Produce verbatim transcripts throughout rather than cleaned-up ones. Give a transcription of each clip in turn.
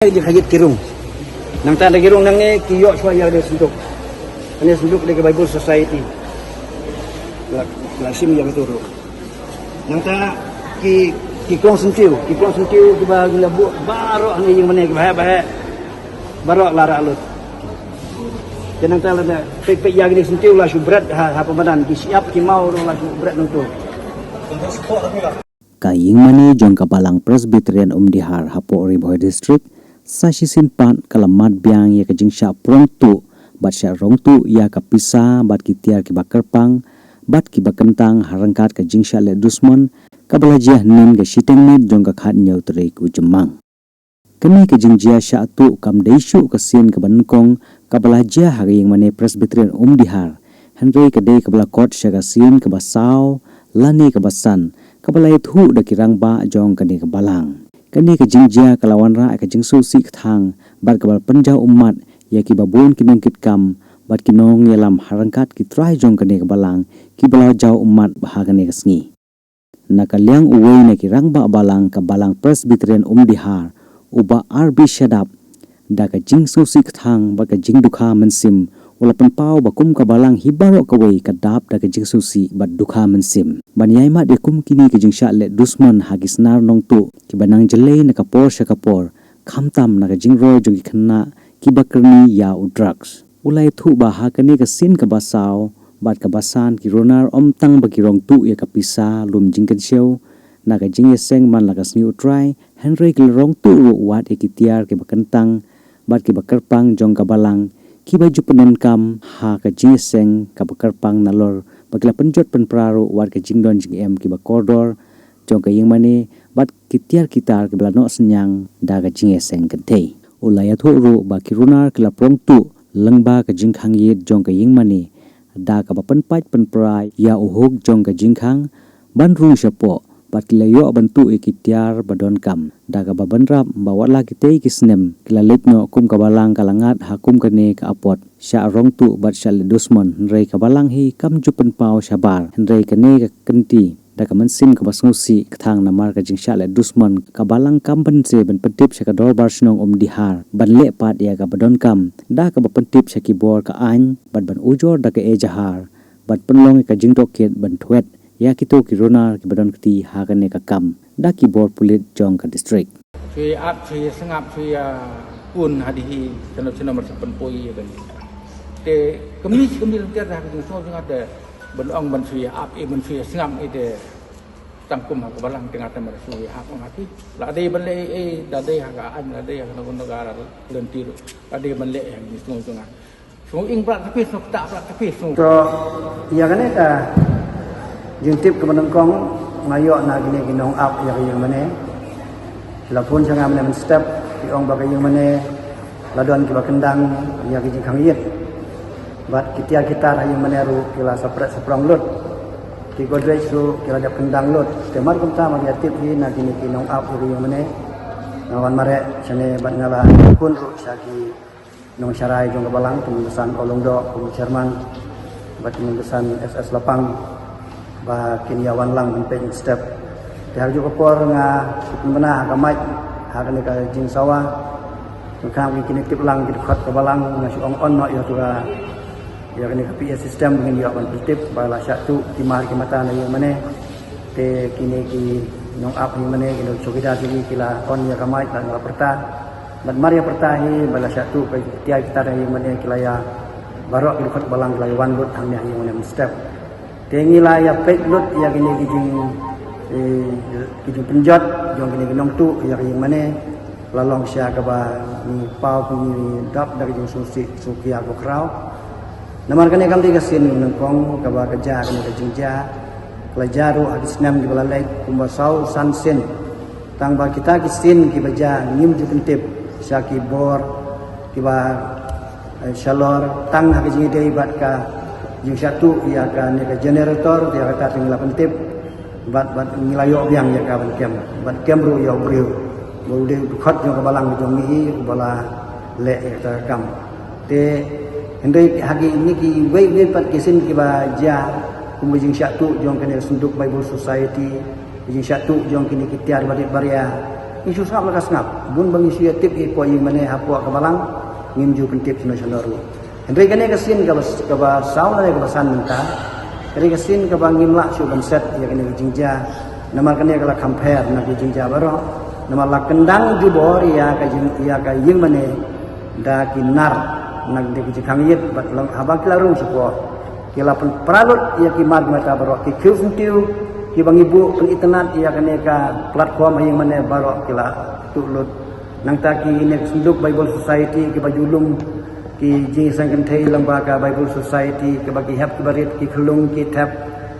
Ki khangit ki rung. Nangta da ki rung nangne ki ïoh shuwa ïa kane ka synduk. Kane ka synduk dei ka Bible Society. La, la shim ïa ka tu ruh. Nangta ki, ki klong syntiew, ki klong syntiew kiba ngi la buh baroh hangne ïing mane kiba heh ba heh. Baroh la rah lut. Te nangta lada peit peit ïa kine ki syntiew la shu bret ha, ha pynpaw ki shyiap ki maw ruh la shu bret nangtu. Ka ïing mane jong ka Balang Presbyterian Umdihar hapoh Ri Bhoi District, sa shisien pat ka la mad biang ïa ka jingshah prong tuh bad shah rong tuh ïa ka pisa bad ki tiar kiba kyrpang bad kiba kyntang ha ryngkat ka jingshah leh dusmon kaba la jia hynnin ka shiteng miet jong ka khathynñiew tarik u Jymmang. Kane ka jingjia shah tuh kam dei shuh ka sien kaba nyngkong kaba la jia ha ka ïing mane Presbyterian Umdihar, hynrei ka dei kaba la kot sha ka sien kaba saw lane kaba san kaba la ïathuh da ki rangbah jong kane ka balang. Kane ka jingjia ka la wanrah ka jingsngewsih kthang bad kaba la pynjaw ummat ïa kiba bun ki nongkitkam bad ki nongïalam ha ryngkat ki trai jong kane ka balang kiba la jaw ummat ha kane ka sngi. Na ka liang uwei na ki rangbah balang ka Balang Presbyterian Umdihar, u Bah R B Shadap, da ka jingsngewsih kthang bad ka jingdukha mynsiem u la pynpaw ba kum ka balang hi baroh kawei ka dap da ka jingsngewsih bad dukha mynsiem ban ïai mad ïa kum kine ka jingshah leh dusmon ha ki snar nongtuh kiba nang jyllei na ka por sha ka por, khamtam na ka jingroi jong ki khynnah kiba kyrni ïa u drugs. U la ïathuh ba ha kane ka sien kaba saw bad kaba san ki runar ym tang ba ki rong tuh ïa ka pisa lum jingkynshew na ka jingïaseng man la ka sngi u trai, hynrei ki la rong tuh ruh wat ïa ki tiar kiba kyntang bad kiba kyrpang jong ka balang kiba ju pyndonkam ha ka jingïaseng kaba kyrpang nalor ba ki la pynjot pynpra ruh wat ka jingdon jingem kiba kordor jong ka ïing mane bad ki tiar ki tar kiba la noh synñiang da ka jingïaseng kynthei. U la ïathuh ruh ba ki runar ki la prong tuh lyngba ka jingkhang ïit jong ka ïing mane da kaba pynpait pynpra ïa u huk jong ka jingkhang ban rung shapoh bad ki la ïoh ban tuh ïa ki tiar ba donkam da kaba bynrap ba wat la kitei ki snem ki la leit noh kum ka balang ka la ngat ha kum kane ka apot shah rong tuh bad shah leh dusmon, hynrei ka balang hi kam ju pynpaw shabar, hynrei kane ka kynti da ka mynsiem kaba sngewsih kthang namar ka jingshah leh dusmon ka balang kam banse ban pyntip sha ka dorbar shnong Umdihar ban leh pat ïa kaba donkam da kaba pyntip sha ki bor ka aiñ bad ban ujor da ka ejahar bad pynlong ïa ka jingtohkit ban thwet ïa kito ki runar kiba don kti ha kane ka kam da ki bor pulit jong ka district. Shu ïa ap, shu ïa sngap, shu ïa pun ha dei hi, shnong shnong mar shu pynpoi ïa kane. Te kmie shi kmie lynter da ha ka jingsngew jong nga te ban ong ban shu ïa ap ïa, ban shu ïa sngap ïa te tang kum ha ka balang te nga te mar shu ïa ap ong ha ki. La dei ban leh ei ei, la dei ha ka aiñ, la dei ha ka nongkyndong ka lynti ruh, la dei ban leh ha ka jingsngew jong nga. Sngewbha ïing brat ka phi, sngewbha ktah brat ka phi, sngewbha. To, ïa kane ka jingtip kaba nyngkong nga ïoh na kine ki nong ap ïa ka ïing mane. Ki la phone sha nga mynne mynstep, ki ong ba ka ïing mane la don kiba kyndang ïa ka jingkhang ïit. Bad ki tiar ki tar ha ïing mane ruh ki la sapret saprong lut. Ki Godrej ruh ki la dep kyndang lut. Te mar kumta ma nga ïa tip hi na kine ki nong ap ïa ka ïing mane. Nga wan mareh shane bad nga la phone ruh sha ki nongsharai jong ka balang, ki nongkyrshan Olongdoh kum u chairman bad ki nongkyrshan S S Lapang ba kin ïa wan lang ban peit mynstep. Te ha kajuh ka por nga shu pynbna ha ka mic ha kane ka jingsawa. Nga kham ki kine tip lang ki dkhot ka balang, nga shu ong on noh ïa tu ka, ïa kane ka P A system ba ngin ïoh ban pyntip ba la shah tuh ki mar ki mata na ïing mane. Te kine ki nong ap ïing mane, ki nong chowkidar jong ngi ki la on ïa ka mic bad nga la pyrta. Bad mar ïa pyrta hi ba la shah tuh ka tiar ki tar ïing mane, ki la ïa, baroh ki dkhot balang ki la ïa wan lut hangne ha ïing mane mynstep. Te ngi la ïa peit lut ïa kine ki jing, eh, ki jingpynjot jong kine ki nongtuh ïa ka ïing mane. La long sha kaba ngi paw, ngi dap da ka jingsngewsih sngewkhia khraw. Namar kane kam dei ka sien nyngkong kaba ka jia, kane ka jingjia ka la jia ruh ha ki snem kiba la leit kumba saw san sien. Tang ba kita ki sien kiba jia ngim ju pyntip sha ki bor kiba, eh, shalor tang ha ka jingïadei bad ka jingshah tuh ïa kane ka generator, ïa kata te ngi la pyntip. Bad, bad ngi la ïoh biang ïa ka ban kem. Bad kem ruh ïa u briew ba u dei u dkhot jong ka balang jong ngi hi uba la leh ïa kata ka kam. Te hynrei ha kine kiwei kiwei pat ki sien kiba jia kum ka jingshah tuh jong kane ka synduk Bible Society, ka jingshah tuh jong kine ki tiar barit baria, Ngi shu sngap la ka sngap, bun ba ngi shu ïa tip ïa i poh ïing mane hapoh ka balang, ngim ju pyntip shano shano ruh. Hynrei kane ka sien kaba, kaba saw lane kaba san mynta, kane ka sien kaba ngim lah shuh ban set ïa kane ka jingjia. Namar kane ka la kham pher na ki jingjia baroh. Namar la kyndang jubor ïa ka jing, ïa ka ïing mane da ki nar na ki jingkhang ïit bad long haba ki la rung shapoh. Ki la pynpra lut ïa ki mar ki mata baroh, ki khiew syntiew kiba ngi buh pynitynnad ïa kane ka platform ha ïing mane baroh ki la tuh lut. Nangta kine ki synduk Bible Society kiba ju lum, ki jingïaseng kynthei lyngba ka Bible Society, kiba ki hep kiba rit, ki khyllung ki thep.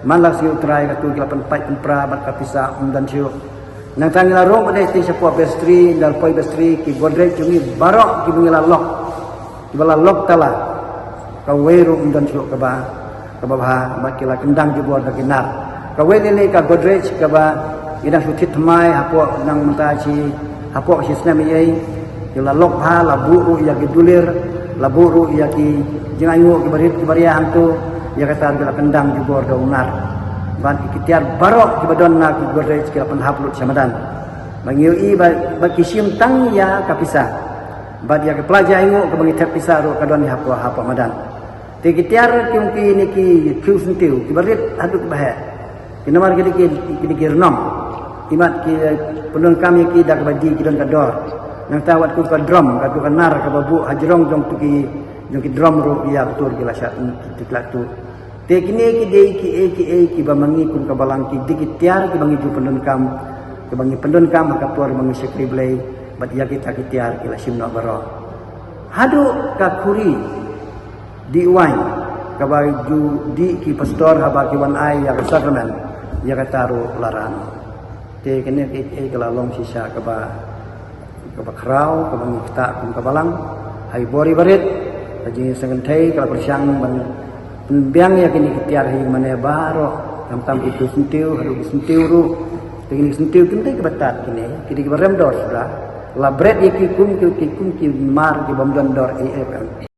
Man la shu trai katu ki la pynpait pynpra bad ka pisa ym don shuh. Nangta ngi la rung bad dei shapoh vestry, ynda la poi vestry, ki Godrej jong ngi baroh kiba ngi la lok, kiba la lok tala, kawei ruh ym don shuh kaba, kaba bha, bad ki la kyndang jubor da ki nar. Kawei lei lei ka Godrej kaba ngi dang shu thied thymmai hapoh nang mynta shi, hapoh shi snem ïa ei, ki la lok bha, la buh ruh ïa ki dulir, la buh ruh ïa ki jingainguh kiba rit kiba ria hangto, ïa kata ruh ki la kyndang jubor da u nar. Bad ki tiar baroh kiba don na ki Godrej ki la pynhap lut sha madan. Ba ngi ïohi ba, ba ki shim tang ïa ka pisa. Bad ïa ka pla jingainguh kaba ngi thep pisa ruh ka don ïa hapoh, hapoh madan. Te ki tiar ki ong kine ki khiew syntiew kiba rit haduh kiba heh. Ki namar kine ki, kine ki rnong. Imat ki, eh, pyndonkam ïa ki da kaba die ki don ka dor. Nangta wat kum ka drum, katu ka nar kaba buh hajrong jong tu ki, jong ki drum ruh ïa ka tur ki la shah, ki, ki la tuh. Te kine ki dei kiei kiei kiba ma ngi kum ka balang ki dei ki tiar kiba ngi ju pyndonkam, kiba ngi pyndonkam ha ka por ba ngi shakri Blei, bad ïa kita ki tiar ki la shim noh baroh. Haduh ka khuri dih waiñ kaba ju dih ki pastor haba ki wan ai ïa ka sakramen, ïa kata ruh la rah noh. Te kane ka, ka, ka la long shisha kaba, kaba khraw, kaba ngi ktah kum ka balang. Ha i bor iba rit, ka jingïaseng kynthei ka la pyrshang ban pynbiang ïa kine ki tiar ha ïing mane baroh, khamtam ki khiew syntiew haduh ki syntiew ruh. Te kine ki syntiew kim dei kiba tad kine, ki dei kiba rem dor suda. La bret ïa ki kum ki, ki kum ki mar kibym don dor ei ei.